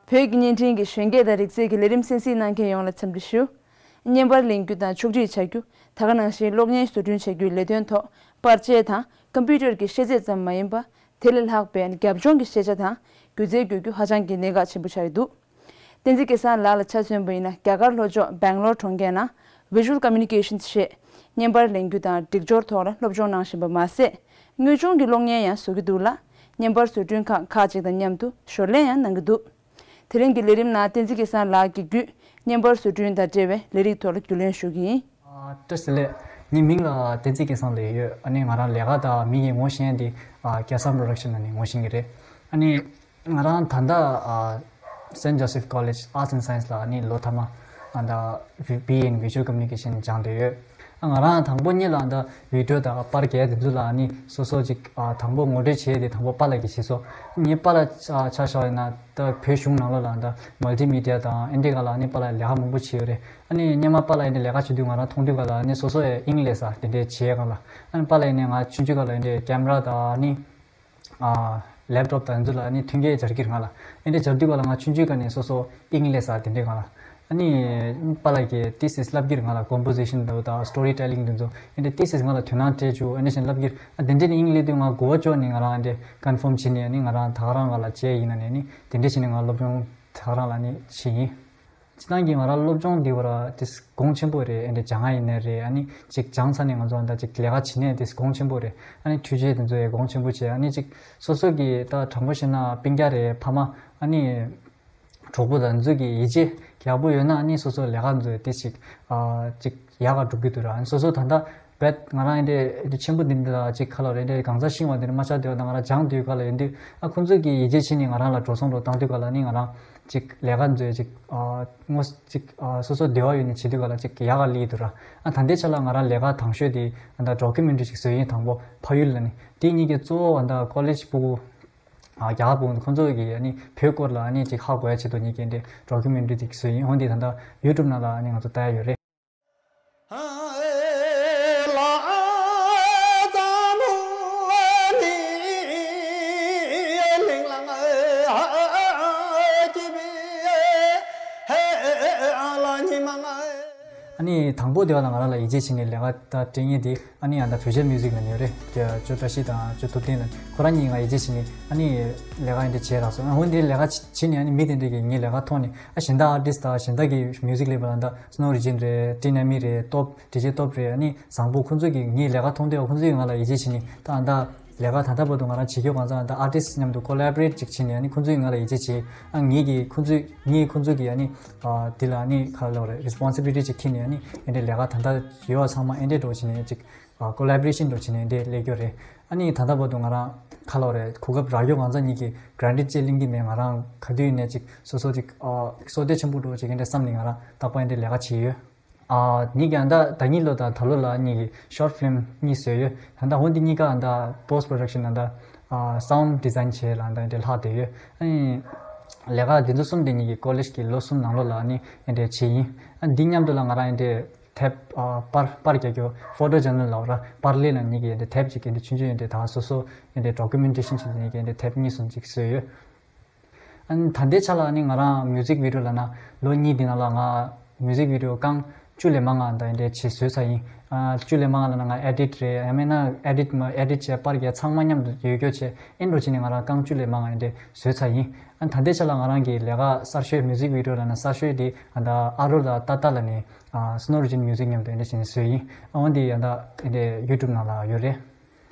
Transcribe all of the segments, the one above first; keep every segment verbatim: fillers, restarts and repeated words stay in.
བོད་ཀྱི་བརྙན་འཕྲིན་གྱི་གཞོན་སྐྱེས་དང་རིག་རྩལ་གྱི་ལས་རིམ་གསན་གཟིགས་གནང་མཁན་ཡོངས་ལ་འཚམས་འདྲི་ཞུ། བརྙན་པར་ལེན་རྒྱུ་དང་ཕྱོགས་སྒྲིག་བྱ་རྒྱུ། ད་ག་ནང་བཞིན་གློག་བརྙན་བཟོ་སྐྲུན་བྱ་རྒྱུའི་ལས་དོན་ཐོག་པར་ཆས་དང་ཀམ་པུ་ཊར་གྱི་ཤེས་ཚད་ཙམ་མ་ཡིན་པ། དེ་ལས་ལྷག་པའི་རྒྱབ་ལྗོངས་ཀྱི་ཤེས་བྱ་དང་སྒྱུ་རྩལ་བསྒྱུར་རྒྱུ་ཧ་ཅང་གི་གནད་འགག་ཆེན་པོ་ཆགས་ཀྱི་འདུག་བསྟན་འཛིན་སྐལ་བཟང་ལགས་ལ་ཆ་མཚོན་པ་ཡིན་ན། རྒྱ་གར་ལྷོ་ཕྱོགས་སྦེང་ལོར་གྲོང་ཁྱེར་ནང་Visual Communications ཞེས་བརྙན་པར་ལེན་རྒྱུ་དང་སྒྲིག་སྦྱོར་ཐོག་ལ་སློབ་སྦྱོང་གནང་བཞིན་པ་མ་ཟད། དངོས་བྱུང་གི་གློག་བརྙན་ཡང་བཟོ་གི་འདུག་ལ། བརྙན་པར་བཟོ་སྐྲུན་ཁང་ཁག་ཅིག་དང་མཉམ་དུ་ཞོར་ལས་ཡང་གནང་གི་འདུག་དེ་རིང་གི་ལས་རིམ་ནང་བསྟན་འཛིན་སྐལ་བཟང་ལགས་ཀྱི་བརྒྱུད་བརྙན་པར་བཟོ་སྐྲུན་དང་འབྲེལ་བའི་ལས་རིགས་ཐོག་ལ་རྒྱུས་ལོན་ཞུ་གི་ཡིན། ཨ། བཀྲ་ཤིས་བདེ་ལེགས། ངའི་མིང་ལ་བསྟན་འཛིན་སྐལ་བཟང་ལབ་ཡོད། ཨ་ནི་ང་རང་ལས་ཀ་དང་མི་ཡི་ངོ་ཤེས་འདི། ཨ། སྐལ་བཟང་Production ནང་ནས་ངོ་ཤེས་ཀྱི་རེད། ཨ་ནི་ང་རང་ད་ལྟ། ཨ། Saint Joseph College Arts and Science ལ་ཨ་ནི་ལོ་མཐའ་མ། ཨ། ད་བི་ཨེ་in Visual Communication སྦྱངས་བསྡད་ཡོད། ཨ། ང་རང་དང་པོ་ཉིད་ལ་ད་བི་ཌི་ཡོ་དང་པར་རྒྱག་དེ་ཚོ་ལ་ཨ་ནི་སོ་སོ་ཅིག་ཨ། དང་པོ་ངོ་སྤྲོད་བྱས་ཏེ་དང་པོ་པཱ་ལགས་ཀྱིས་བྱས་སོང་། ངའི་པཱ་ལགས་ཆ་ཆ་བཞག་ཡིན་ན་ད་བོད་གཞུང་ནང་ལོགས་ལ་ད་མལ་ཊི་མི་ཌི་ཡ་དང་ཨེ་འདྲའི་སྒང་ལ་ཨ་ནི་པཱ་ལགས་ལས་ཀ་མང་པོ་བྱས་ཡོད་རེད། ཨ་ནི་སྔོན་མ་པཱ་ལགས་ཨེ་འདྲའི་ལས་ཀ་བྱེད་དུས་ང་རང་མཐོང་དུས་སྒང་ལ་ཨ་ནི་སོ་སོ་ཡི་ཨིང་ལེ་ས་དེ་འདྲའི་བྱེད་སྒང་ལ། ཨ་ནི་པཱ་ལགས་ཨེ་ནས་ང་ཆུང་ཆུང་སྒང་ལ་ཨེ་འདྲའི་ཀེམ་ར་དང་ཨ་ནི། ཨ། ལེབ་ཊོབ་དང་འདི་ཚོ་ལ་ཨ་ནི་མཐུན་རྐྱེན་སྦྱར་གྱི་རེད་ང་ལ། ཨེ་འདྲ་སྦྱར་དུས་སྒང་ལ་ང་ཆུང་ཆུང་སྒང་ནས་སོ་སོ་ཨིང་ལེ་ས་དེ་འདྲའི་སྒང་ལ། ཨ་ནི་པཱ་ལགས་ཀྱིས་ཏི་སིས་བསླབ་ཀྱི་རེད་ང་ལ། ཀོམ་པོ་ཟི་ཤན་འདྲ་བོ་དང་སི་ཊོ་རི་ཊེ་ལིང་འདི་ཚོ། ཨེ་འདྲ་ཏི་སིས་ང་ལ་དོ་སྣང་སྤྲད་བཅུག་ཨ་ནི་བཞིན་བསླབ་ཀྱི་རེད། ཨ། དེ་འདྲ་ནས་ཨིང་ལེ་དུས་ང་གོ་བ་ཅོག་ནས་ང་རང་ཨེ་འདྲ་ཀོན་ཕོམ་བྱས་ནས་ཨ་ནི་ང་རང་ད་ག་རང་སྒང་ལ་བྱས་ཡིན་ན་ནས་ཨ་ནི་དེ་འདྲ་བྱས་ནས་ང་སློབ་སྦྱོང་ད་ག་རང་ལ་ཨ་ནི་བྱས་ཡིན། སྤྱིར་བཏང་གི་ང་རང་སློབ་སྦྱོང་འདི་བར་དེ་གོང་ཆེན་པོ་རེད། ཨ་ནི་སྦྱང་ཡ་ཡིན་ནའི་རེད། ཨ་ནི་ཅིག་སྦྱངས་ཚར་ནས་ང་ཚོ་ཨ་ད་ཅིག་ལས་ཀ་བྱེད་ནས་དེ་གོང་ཆེན་པོ་རེད། ཨ་ནི་འཕྲུལ་ཆས་དེ་ཚོ་ཡང་གོང་ཆེན་པོ་བྱས། ཨ་ནི་ཅིག་སོ་སོ་གི་ད་དྲང་པོ་བཤད་ན་སྤུན་ཀྱག་རེད། ཕ་མ། ཨ་ནི་གྲོགས་པོ་དང་ཚོ་གི་ཡིད་ཆེས་ཡག་པོ་ཡོད་ན་ཨ་ནི་སོ་སོ་ལས་ཀ་ཚོ་དེ་ཅིག་ཨ་ཅིག་ཡག་ག་འགྲོ་གི་འདུག་ར། ཨ་ནི་སོ་སོ་ད་ལྟ་བེད་ང་རང་ཨེ་འདྲ་ཨེ་འདྲ་ཆེན་པོ་འདི་འདྲ་ཅིག་ཁ་ལོ་རེ་འདྲ་གང་ཟག་ཤིང་བ་འདི་འདྲ་མ་ཆགས་དུས་ད་ང་རང་སྦྱང་དུས་ག་ལ་ཡིན་དུས། ཨ། ཁོང་ཚོ་གི་ཡིད་ཆེས་བྱས་ནས་ང་རང་ལ་འགྲོ་སོང་འགྲོ་བཏང་དུས་ག་ལ་ནི་ང་རང་ཅིག་ལས་ཀ་འཛོལ་ཅིག་ཨ། དངོས་ཅིག་ཨ། སོ་སོ་བདེ་བ་ཡོད་ནས་བྱེད་དུས་ག་ལ་ཅིག་ཡག་ག་སླེབས་འདུག་ར། ཨ། ད་ལྟའི་ཆ་ལ་ང་རང་ལས་ཀ་དང་ཤོས་དེ་ཨ་ད་ཌོ་ཀུ་མེན་ཊི་རི་ཅིག་བཟོས་ཡིན། དང་པོ་ཕ་ཡུལ་ལ་ནི་དེ་གཉིས་ཀྱི་གཙོ་བོ་ཨ་ད་ཀོ་ལེཇ་ཕྲུ་གུ། ཨ། རྒྱ་གར་ཕྲུ་གུ་ཁོང་ཚོ་གི་ཨ་ནི་བོད་སྐོར་ལ་ཨ་ནི་ཅིག་ཧ་གོ་ཡ་ཆེད་དུ་ངས་ཀྱི་འདི་ཌོ་ཀུ་མེན་ཊི་རི་ཅིག་བཟོས་ཡིན། འོན་ཏེ་ད་ལྟ་ཡུ་ཊུབ་ནང་ལ་ཨ་ནི་ང་ཚོ་ལྟ་ཡ་ཡོད་རེད། ཨ་ནི་དང་པོ་དེ་བ་ལ་ང་རང་ལ་ཡིད་ཆེས་བྱས་ནས་ལས་ཀ་ད་སྤྲད་མཁན་དེ་ཨ་ནི་ཨ་ད་བོད་ཇ་མིའུ་ཟིག་ལ་ཉོས་རེད། ཅོ་བཀྲ་ཤིས་དང་ཅོ་ཐུབ་བསྟན་ལ་ཁོ་རང་གཉིས་ང་ཡིད་ཆེས་བྱས་ནས་ཨ་ནི་ལས་ཀ་ཨེ་འདྲ་བྱས་རག་སོང་། ཨ། འོན་ཏེ་ལས་ཀ་བྱས་ནས་ཨ་ནི་མི་དེ་འདྲ་གིས་ངའི་ལས་ཀ་མཐོང་ནས། ཨ། གཞན་དག་ཨར་ཊིསི་དང་གཞན་དག་གི་མིའུ་ཟིག་སླེབས་པ་ལ་ད་སི་ནོ་རི་ཇིན་རེད། ཏི་ན་མི་རེད། སྟོབས་ཌི་ཇེ་སྟོབས་རེད། ཨ་ནི་བཟང་པོ་ཁོང་ཚོ་གིས་ངའི་ལས་ཀ་མཐོང་དུས་ཁོང་ཚོ་གིས་ང་ལ་ཡིད་ཆེས་བྱས་ནས་ད་ཨ་ད་ལས་ཀ་ད་ལྟ་བར་དུ་ང་རང་བྱེད་རྒྱུ་གང་ཚང་ད་ཨར་ཊིསི་མཉམ་དུ་ཀོ་ལེ་བོ་རེ་ཊི་ཅིག་བྱས་ནས་ཨ་ནི་ཁོང་ཚོ་གིས་ང་ལ་ཡིད་ཆེས་བྱས། ཨ། ངེད་ཀྱིས་ཁོང་ཚོ་ངེད་ཁོང་ཚོ་གིས་ཨ་ནི་ཨ་དེ་ལ་ཨ་ནི་ག་རེ་ལབ་དགོས་རེད། རི་སི་པོན་སི་བི་ལི་ཊི་ཅིག་འཁྱེར་ནས་ཨ་ནི་ཨེ་འདྲའི་ལས་ཀ་ད་ལྟ་ཡོད་པ་ཚང་མ་ཨེ་འདྲའི་འགྲོ་བྱས་ནས་ཅིག་ཨ། ཀོ་ལེ་བོ་རེ་ཤན་འགྲོ་བྱས་ནས་ཨེ་འདྲའི་སླེབས་རྒྱུ་རེད། ཨ་ནི་ད་ལྟ་བར་དུ་ང་རང་ག་རེ་ལབ་དགོས་རེད། གོ་སྐབས་རག་རྒྱུ་གང་ཚང་ངེད་ཀྱིས་གྷ་རན་ཊི་ཌི་ཅིག་ལེན་གྱི་མེད། ང་རང་ག་དུས་ནས་ཅིག་སོ་སོ་ཅིག་ཨ། བསོད་བདེ་ཆེན་པོ་འགྲོ་ཅིག་ཨེ་འདྲ་བསམ་ནས་ང་རང་རྟག་པར་ཨེ་འདྲའི་ལས་ཀ་བྱས་ཡོད། ཨ། ངེད་ཀྱིས་ཨ་ད་ད་གཉིས་ལོ་དང་ད་ལོ་ལ་ངེད་ཀྱིས་ཤོར་ཊི་ཕི་ལིམ་གཉིས་བཟོས་ཡོད། ད་ལྟ་འོ་འདི་གཉིས་ཀ་ཨ་ད་པོ་སི་ཊི་པོ་རོ་ཌག་ཤན་ཨ་ད་ཨ། སའུན་ཌི་ཛའིན་བྱས་ལ་ཨ་ད་ཨེ་འདྲའི་ལྷག་བསྡད་ཡོད། ཨ་ནི་ལས་ཀ་འདི་ཚོ་གསུམ་དེ་ངེད་ཀྱིས་ཀོ་ལེཇ་གི་ལོ་གསུམ་ནང་ལོགས་ལ་ཨ་ནི་ཨེ་འདྲའི་བྱས་ཡིན། ཨ། འདི་མཉམ་དུ་ལ་ང་རང་ཨེ་འདྲའི་དེབ། ཨ། པར་པར་རྒྱག་རྒྱུ་ཕོ་ཊོ་ཇར་ནལ་ལབ་ར། པར་ལེན་ལ་ངེད་ཀྱིས་ཨེ་འདྲའི་དེབ་ཅིག་ཨེ་འདྲའི་ཆུང་ཆུང་ཨེ་འདྲའི་ད་སོ་སོ་ཨེ་འདྲའི་ཌོ་ཀུ་མེན་ཊེ་ཤན་ཅིག་ངེད་ཀྱིས་ཨེ་འདྲའི་དེབ་གཉིས་གསུམ་ཅིག་བཟོས་ཡོད། ཨ་ནི་ད་ལྟའི་ཆ་ལ་ཨ་ནི་ང་རང་མིའུ་ཟིག་བི་ཌི་ཡོ་ལབ་ན་ལོ་གཉིས་འདི་ནང་ལ་ང་མིའུ་ཟིག་བི་ཌི་ཡོ་རྐང་བཅུ་ལས་མང་ང་ད་ཨེ་འདྲའི་ཅིག་བཟོས་ཚར་ཡིན། ཨ། བཅུ་ལས་མང་ང་ལབ་ན་ང་ཨེ་ཌིཊ་རེད། ཡང་མིན་ན་ཨེ་ཌིཊ་མ་ཨེ་ཌིཊ་བྱས་པར་རྒྱག་ཚང་མ་མཉམ་དུ་ཡོད་རྒྱུ་བྱས་ཨེ་འདྲ་བྱས་ནས་ང་རང་རྐང་བཅུ་ལས་མང་ང་ཨེ་འདྲའི་བཟོས་ཚར་ཡིན། ཨ། ད་ལྟའི་ཆ་ལ་ང་རང་གི་ལས་ཀ་གསར་ཤོས་མིའུ་ཟིག་བི་ཌི་ཡོ་ལབ་ན་གསར་ཤོས་དེ་ཨ་ད་ཨ་རོ་དང་ཏ་ཏ་ལབ་ནས། ཨ། སི་ནོ་རི་ཇིན་མིའུ་ཟིག་མཉམ་དུ་ཨེ་འདྲ་བྱས་ནས་བཟོས་ཡིན། ཨ། འོ་འདི་ཨ་ད་ཨེ་འདྲའི་ཡུ་ཊུབ་ནང་ལ་ཡོད་རེད།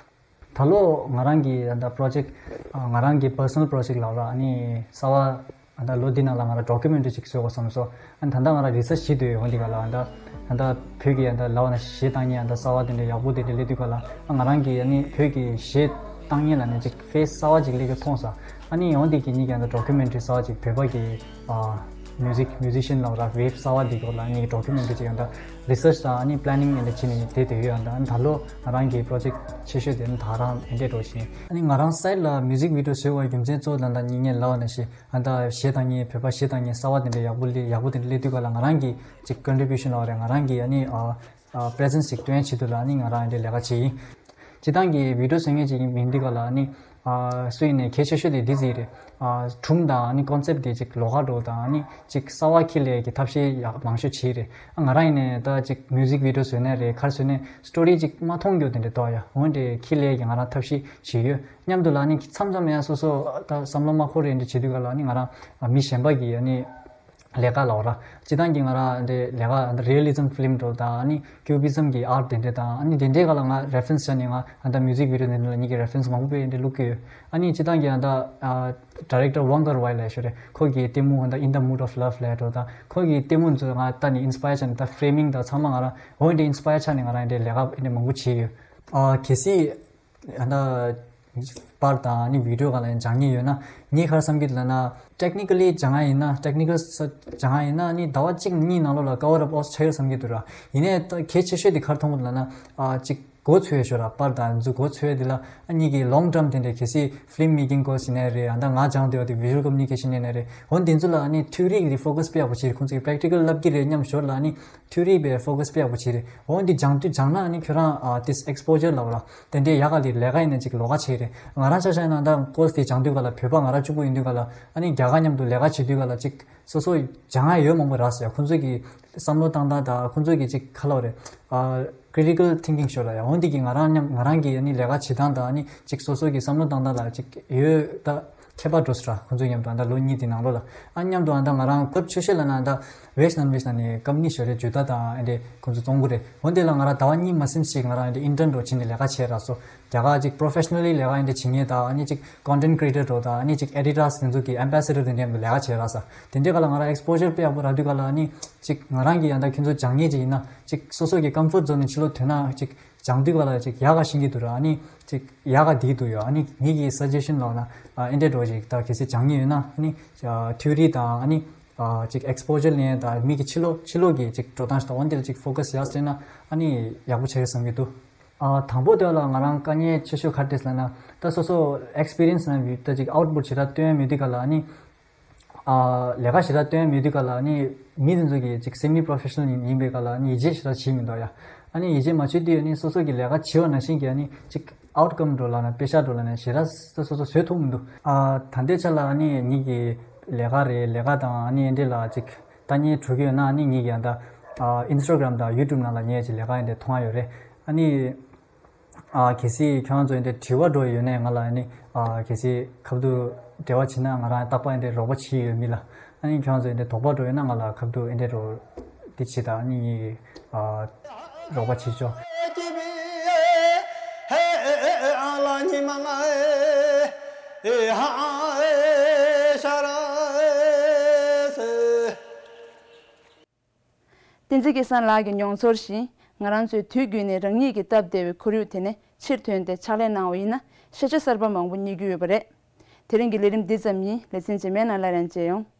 ད་ལོ་ང་རང་གི་ཨ་ད་པོ་རོ་ཇེཀ་ཨ། ང་རང་གི་པར་སོ་ནལ་པོ་རོ་ཇེཀ་ལབ་ར། ཨ་ནི་གསར་པ་ཨ་ད་ལོ་འདི་ནང་ལ་ང་རང་ཌོ་ཀུ་མེན་ཊི་རི་ཅིག་བཟོ་དགོས་བསམ་སོང་། ཨ་ནི་ད་ལྟ་ང་རང་རི་སར་ཆི་བྱེད་དུ་ཡོད། འོ་འདི་ག་ལ་ཨ་ད་ད་ལྟ་བོད་ཀྱི་ཨ་ད་ལབ་ན་གཞས་བཏང་མཁན་ཨ་ད་གསར་པ་དེ་འདྲ་ཡག་པོ་དེ་འདྲ་སླེབས་དུས་ག་ལ། ཨ། ང་རང་གི་ཨ་ནི་བོད་ཀྱི་གཞས་བཏང་མཁན་ལ་ནི་ཅིག་ཕེ་སི་གསར་པ་ཅིག་སླེབས་རྒྱུ་མཐོང་སོང་། ཨ་ནི་འོ་འདི་གི་གཉིས་ཀྱི་ཨ་ད་ཌོ་ཀུ་མེན་ཊི་རི་གསར་པ་ཅིག་བོད་པ་གི་ཨ། མིའུ་ཟིག་མིའུ་ཟི་ཤན་ལབ་ར། ཝེབ་གསར་པ་འདི་སྐོར་ལ་ངས་ཌོ་ཀུ་མེན་ཊི་རི་ཅིག་ཨ་ད་རི་སར་ཆི་དང་ཨ་ནི་པི་ལེ་ནིང་ཨེ་འདྲ་བྱས་ནས་བསྡད་བསྡད་ཡོད། ཨ་ད་ཨ་ནི་ད་ལོ་ང་རང་གི་པོ་རོ་ཇེཀ་ཆེ་ཤོས་དེ་ཨ་ནི་ད་རང་ཨེ་འདྲ་འགྲོ་བཞིན། ཨ་ནི་ང་རང་སའིཌ་ལ་མིའུ་ཟིག་བི་ཌི་ཡོ་བཟོ་བའི་རྒྱུ་མཚན་གཙོ་བོ་ད་ལྟ་ངས་ལབ་པ་ནང་བཞིན་ཨ་ད་གཞས་བཏང་མཁན་བོད་པ་གཞས་བཏང་མཁན་གསར་པ་དེ་འདྲ་ཡག་པོ་སླེབས་ཡག་པོ་དེ་འདྲ་སླེབས་དུས་ག་ལ་ང་རང་གི་ཅིག་ཀོན་ཊི་བིའུ་ཤན་ལབ་རེད། ང་རང་གི་ཨ་ནི་ཨ་ཨ་པི་རེ་ཛེན་སི་ཅིག་སྟོན་ཆེད་དུ་ལ་ཨ་ནི་ང་རང་ཨེ་འདྲ་ལས་ཀ་བྱས་ཡིན། སྤྱིར་བཏང་གི་བི་ཌིའོ་བཟོ་མཁན་ཅིག་ཡིན་དུས་ག་ལ་ནི། ཨ་སུ་ཡིན་ནའི་གལ་ཆེ་ཤོས་དེ་འདི་ཟིག་རེད། ཨ་སྒྲུང་དང་ནི་ཀོན་སེབ་དེ་ཅིག་ལོགས་ཀ་འགྲོ་དང་ནི་ཅིག་གསར་བ་འཁྱེར་ལས་ཀྱི་ཐབས་ཤེས་ཡག་མང་ཤོས་བྱས་རེད། ཨ་ང་རང་ཡིན་ནའི་ད་ཅིག་མིའུ་ཟིག་བི་ཌིའོ་བཟོས་ནའི་རེད། ག་རེ་བཟོས་ནའི་སི་ཊོ་རི་ཅིག་མ་མཐོང་རྒྱུ་དེ་འདྲ་འདུག་ཡ། འོན་ཏེ་འཁྱེར་ལས་ཀྱི་ང་རང་ཐབས་ཤེས་བྱེད་ཡོད། མཉམ་དུ་ལ་ནི་མཚམས་མཚམས་ཡང་སོ་སོ་ད་བསམ་བློ་མ་འཁོར་རེ་འདྲ་བྱེད་དུས་ག་ལ་ནི་ང་རང་ཨ་མི་གཞན་པ་གི་ཨ་ནི་ལས་ཀ་ལབ་ར། སྤྱིར་བཏང་གི་ང་རང་འདི་ལས་ཀ་འདི་རི་ཡ་ལི་ཛམ་ཕི་ལིམ་འགྲོ་དང་ཨ་ནི་ཀིའུ་བི་ཛམ་གི་ཨར་ཊི་དེ་འདྲ་དང་ཨ་ནི་དེ་འདྲའི་ག་ལ་ང་རེ་ཕ་རེན་སི་བྱས་ནས་ང་ཨ་ད་མིའུ་ཟིག་བི་ཌིའོ་དེ་འདྲ་ལ་ཉིད་ཀྱི་རེ་ཕ་རེན་སི་མང་པོ་དཔེ་འདི་བླུག་གི་ཡོད། ཨ་ནི་སྤྱིར་བཏང་གི་ཨ་ད་ཌའི་རེག་ཊར་ཝང་ཀར་ཝའི་ལབ་ཤོད་རེད། ཁོ་གི་ལྟད་མོ་ཨ་ད་In the Mood of Love ལབ་འགྲོ་དང་ཁོ་གི་ལྟད་མོ་ཚོ་ང་ལྟ་ནས་ཨིན་སི་པ་ཡར་ཆགས་ནས། ད་ཕི་རེ་མིང་དང་ཚང་མ་ང་རང་འོ་འདི་ཨིན་སི་པ་ཡར་ཆགས་ནས་ང་རང་འདི་ལས་ཀ་འདི་མང་པོ་བྱས་ཡོད། ཨ་གལ་སྲིད་ཨ་ད་པར་དང་ནི་བི་ཌིའོ་ག་ལ་ཡང་སྦྱང་ཉེན་ཡོད་ན་ངས་ག་རེ་བསམ་གྱི་འདུག་ལབ་ན། ཊེག་ནི་ཀ་ལི་སྦྱང་ཡ་ཡིན་ན། ཊེག་ནི་ཀལ་སྦྱང་ཡ་ཡིན་ན་ནི་ཟླ་བ་གཅིག་གཉིས་ནང་ལོགས་ལ་ཀ་བར་ཨབ་ཨོལ་མོ་སི་ཊི་ཆགས་ཡོད་བསམ་གྱི་འདུག་ར། ཡིན་ནའི་ད་གལ་ཆེ་ཤོས་དེ་ག་རེ་མཐོང་གི་འདུག་ལབ་ན། ཨ་གཅིག་མགོ་ཚོས་ཡ་ཤོད་ར། པར་དང་ཚོ་མགོ་ཚོས་ཡ་དེ་ལ་ཨ་ཉིད་ཀྱི་ལོང་ཊརམ་དེ་འདྲ་གལ་སྲིད་ཕི་ལིམ་མེ་ཀིང་ཀོར་སི་ཡིན་ནའི་རེད། ཨ་ད་ང་སྦྱང་བསྡད་པ་དེ་བི་ཞུ་ཨལ་ཀོ་མུ་ནི་ཀེ་ཤན་ཡིན་ནའི་རེད། འོ་འདི་ཚོ་ལ་ཨ་ནི་ཐིའོ་རི་གི་ཕོ་ཀ་སི་དཔེ་ཡག་པོ་བྱེད་རེད། ཁོང་ཚོ་གི་པེ་རེག་ཊི་ཀལ་བསླབ་ཀྱི་རེད་སྙམ་ཞོར་ལ་ཨ་ནི་ཐིའོ་རི་སྦེ་ཕོ་ཀ་སི་དཔེ་ཡག་པོ་བྱེད་རེད། འོ་འདི་སྦྱང་དུས་སྦྱང་ན་ཨ་ནི་ཁྱོད་རང་ཨ་ཏིས་ཨེག་སི་པོ་ཇར་ལབ་ར། དེ་འདྲའི་ཡག་ག་ལི་ལས་ཀ་ཡིན་ན་ཅིག་ལོགས་ཀ་བྱེད་རེད། ང་རང་ཆ་བཞག་ན་ད་ཀོར་སི་དེ་སྦྱང་དུས་ག་ལ་བོད་པ་ང་རང་གཅིག་པུ་ཡིན་དུས་ག་ལ་ཨ་ནི་རྒྱ་གར་མཉམ་དུ་ལས་ཀ་བྱེད་དུས་ག་ལ་ཅིག་སོ་སོ་སྦྱང་ཡ་ཡོད་མང་པོ་རག་ཟེར་ཡ། ཁོང་ཚོ་གི་བསམ་བློ་བཏང་སྟངས་དང་ཁོང་ཚོ་གི་ཅིག་ག་ལབ་རེད། ཨ་ཀི་རི་ཊི་ཀལ་ཐིང་ཀིང་ཤོར་ར་ཡ། འོ་འདི་གི་ང་རང་མཉམ་ང་རང་གི་ཨ་ནི་ལས་ཀ་བྱེད་སྟངས་དང་ཨ་ནི་ཅིག་སོ་སོ་གི་བསམ་བློ་བཏང་སྟངས་ལ་ཅིག་ཡོད་ད། ཁྱད་པར་འགྲོ་སྲིད་ར། ཁོང་ཚོ་མཉམ་དུ་ཨ་ད་ལོ་གཉིས་དེ་ནང་ལོགས་ལ་ཨ་མཉམ་དུ་ཨ་ད་ང་རང་སྐབས་ཆོས་ཤེས་ལ་ན་ད་བེ་ཤ་ནན་བེ་ཤ་ནན་ནི་ཀམ་ནི་ཤོར་རེད། ཇུ་ཏ་དང་ཨ་འདྲེ་ཁོང་ཚོ་བཙོང་གི་རེད། འོན་ཏེ་ལ་ང་རང་ཟླ་བ་གཉིས་མ་ཟིན་ཞིག་ང་རང་ཨ་འདྲེ་ཨིན་ཊརན་འགྲོ་ཕྱིན་ནས་ལས་ཀ་བྱས་ར་སོ། རྒྱ་གར་ཅིག་པོ་རོ་ཕེ་ཤ་ནལ་ལི་ལས་ཀ་ཨ་འདྲེ་བྱེད་མཁན་དང་ཨ་ནི་ཅིག་ཀོན་ཊེན་ཊི་ཀི་རི་ཨེ་ཊར་འགྲོ་དང་ཨ་ནི་ཅིག་ཨེ་ཌི་ཊར་སི་དེ་ཚོ་གི་ཨེམ་བེ་སེ་ཌར་དེ་འདྲ་མཉམ་དུ་ལས་ཀ་བྱས་ར་ས། དེ་འདྲའི་ག་ལ་ང་རང་ཨེག་སི་པོ་ཇར་དཔེ་ཡག་པོ་རག་དུས་ག་ལ་ཨ་ནི་ཅིག་ང་རང་གི་ཡང་ད་ཁྱོད་ཚོ་སྦྱང་མཁན་ཅིག་ཡིན་ན་ཅིག་སོ་སོ་གི་ཀམ་ཕོར་ཊི་ཛོན་ནས་ཕྱི་ལོགས་ཐོན་ན་ཅིག་སྦྱང་དུས་ག་ལ་ཅིག་ཡག་ག་ཤེས་ཀྱི་འདུག་ར། ཨ་ནི་ཅིག་ཡག་ག་བསྡད་ཀྱི་འདུག་ཡ། ཨ་ནི་ངེད་ཀྱི་སཱ་ཇེ་ཤན་ལབ་ན་ཨ་ཨེ་འདྲས་འགྲོ་ཅིག་ད་གལ་སྲིད་སྦྱང་མཁན་ཡོད་ན་ཨ་ནི་ཐིའོ་རི་དང་ཨ་ནི་ཅིག་ཨེག་སི་པོ་ཇར་ལེན་དང་མི་གི་ཕྱི་ལོགས་ཕྱི་ལོགས་ཀྱི་ཅིག་འགྲོ་སྟངས་ཤིག་དང་འོན་ཏེ་ཅིག་ཕོ་ཀ་སི་ཡག་སྤྲད་ན་ཨ་ནི་ཡག་པོ་ཆགས་ཡོད་བསམ་གྱི་འདུག་ཨ་དང་པོ་དེ་ལ་ང་རང་དཀའ་ངལ་ཆེ་ཤོས་ག་རེ་འཕྲད་ལབ་ན་ད་སོ་སོ་ཨེག་སི་པི་རི་ཡན་སི་ན་ད་ཅིག་ཨའུ་ཊི་པུཊ་ཞེ་དྲག་སྟོན་མེད་དུས་ག་ལ་ཨ་ནི། ཨ་ལས་ཀ་ཞེ་དྲག་སྟོན་མེད་དུས་ག་ལ་ནི་མི་དེ་ཚོ་གི་ཅིག་སེ་མི་པོ་རོ་ཕེ་ཤ་ནལ་ཡིན་པའི་ག་ལ་ནི་ཡིད་ཆེས་ཞེ་དྲག་བྱེད་མི་འདུག་ཡ། ཨ་ནི་ཡིད་ཆེས་མ་བྱེད་དུས་ནི་སོ་སོ་གི་ལས་ཀ་བྱེད་པ་ནང་བཞིན་གྱི་ཨ་ནི་ཅིག་ཨའུ་ཊི་ཀམ་འགྲོ་ལབ་ན་པེ་ཤ་འགྲོ་ལབ་ན་ཞེ་དྲག་སོ་སོ་བཟོ་ཐུབ་མི་འདུག་ཨ་ད་ལྟའི་ཆ་ལ་ཨ་ནི་ངེད་ཀྱི་ལས་ཀ་རེད། ལས་ཀ་དང་ཨ་ནི་ཨེ་འདྲས་ལ་ཅིག་ལྟ་ཉན་འགྲོ་གི་ཡོད་ན་ཨ་ནི་ངེད་ཀྱི་ཨ་ད་ཨ་ཨིན་སི་ཊ་གྷ་རམ་དང་ཡུ་ཊུབ་ནང་ལ་ངས་ཅིག་ལས་ཀ་ཨེ་འདྲས་མཐོང་ཡ་ཡོད་རེད། ཨ་ནི། ཨ་གལ་སྲིད་ཁྱོད་རང་ཚོ་འདི་དྲི་བ་འདྲ་ཡོད་ན་ང་ལ་ནི་ཨ་གལ་སྲིད་ཁ་ཐུག་འབྲེལ་བ་བྱེད་ན་ང་རང་རྟག་པར་འདི་རོགས་པ་བྱེད་ཡོད་མི་ལ། ཨ་ནི་ཁྱོད་རང་ཚོ་འདི་དོགས་པ་འདྲ་ཡོད་ན་ང་ལ་ཁ་ཐུག་འདི་འདྲ་འདི་བྱེད་དང་ཨ་ནི་ངས་ཨ་རོགས་པ་བྱེད་ཆོག་བསྟན་འཛིན་སྐལ་བཟང་ལགས་ཀྱི་མྱོང་ཚོར་བཞིན་ང་རང་ཚོས་དུས་རྒྱུན་ནས་རང་ཉིད་ཀྱིས་སྟབས་བདེ་བའི་ཁོར་ཡུག་དེ་ནས་ཕྱིར་ཐོན་ཏེ་ཕྱག་ལས་གནང་བ་ཡིན་ན་ཤེས་བྱ་གསར་པ་མང་པོ་རྙེད་རྒྱུ་ཡོད་པ་རེད། དེ་རིང་གི་ལས་རིམ་འདི་ཙམ་ཡིན། ལེ་ཚན་རྗེས་མའི་ནང་སླར་ཡང་མཇལ་ཡོང་།